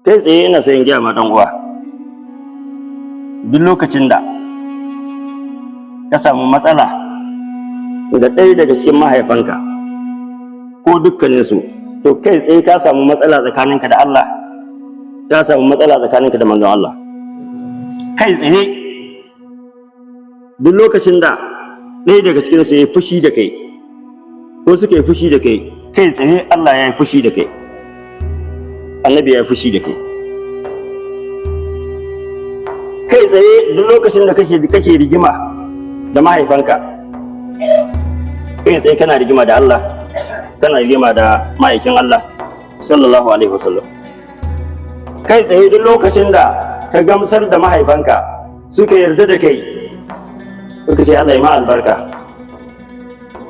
Kai tsaye ina so in gaya ma dan uwa, duk lokacin da ka samu matsala da ɗaya daga cikin mahaifanka ko dukkaninsu, to kai tsaye ka samu matsala tsakaninka da Allah, ka samu matsala tsakaninka da manzon Allah. Kai tsaye duk lokacin da ɗaya daga cikinsu ya yi fushi da kai ko suka yi fushi da kai, kai tsaye Allah ya yi fushi da kai, Annabi ya yi fushi da kai. Kai tsaye duk lokacin da kake rigima da mahaifanka, kai tsaye kana rigima da Allah, kana rigima da ma'aikin Allah sallallahu alaihi wasallam. Kai tsaye duk lokacin da ka gamsar da mahaifanka, suka yarda da kai, suka ce Allah ya ma albarka,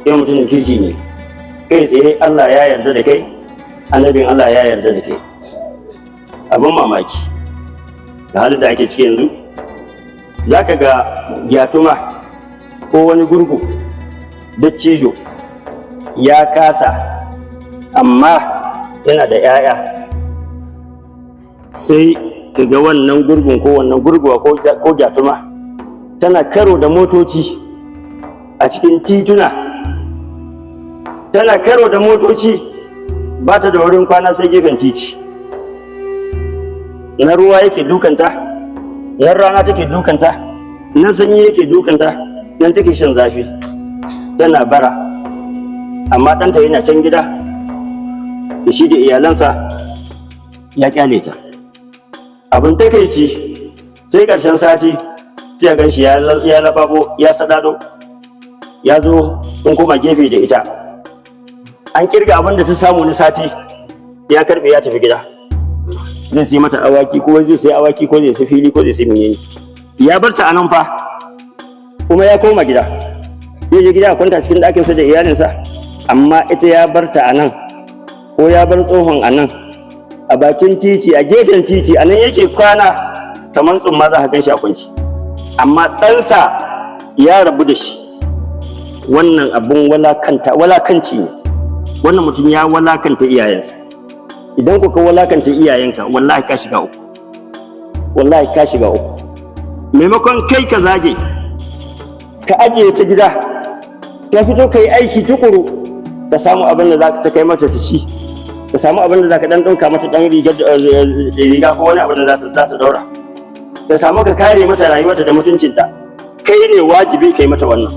kai mutumin kirki ne, kai tsaye Allah ya yarda da kai, annabin Allah ya yarda da kai. Abin mamaki da halin da ake ciki yanzu, za ka ga gyatuma ko wani gurgu dattijo ya kasa, amma yana da 'ya'ya, sai ka ga wannan gurgun ko wannan gurguwa ko gyatuma tana karo da motoci a cikin tituna, tana karo da motoci, ba ta da wurin kwana sai gefen titi. Na ruwa yake dukanta, nan rana take dukanta, nan sanyi yake dukanta, nan take shan zafi, tana bara, amma ɗanta yana can gida da shi da iyalansa, ya kyale ta. Abin takaici, sai ƙarshen sati sai a gan shi ya lababo, ya sadado, ya zo sun koma gefe da ita, an kirga abin da ta samu na sati, ya karbe, ya tafi gida, zai sai mata awaki ko zai sai awaki ko zai sai fili ko zai sai menene. Ya bar ta anan fa, kuma ya koma gida, zai je gida a kwanta cikin ɗakinsa da iyalinsa, amma ita ya bar ta anan, ko ya bar tsohon anan a bakin titi, a gefen titi, a nan yake kwana kamar tsumma, za ka gan shi a kwanci, amma ɗansa ya rabu da shi. Wannan abun walakanta, walakanci ne. Wannan mutum ya walakanta iyayensa. Idan ku ka walakanta iyayenka, wallahi ka shiga uku, wallahi ka shiga uku. Maimakon kai ka zage ka ajiye ta gida, ka fito ka yi aiki tukuru, ka samu abin da za ta kai mata ta ci, ka samu abin da za ka dan ɗauka mata, ɗan riga ko wani abin da za ta ɗaura, ka samu ka kare mata rayuwarta da mutuncinta, kai ne wajibi kai mata wannan.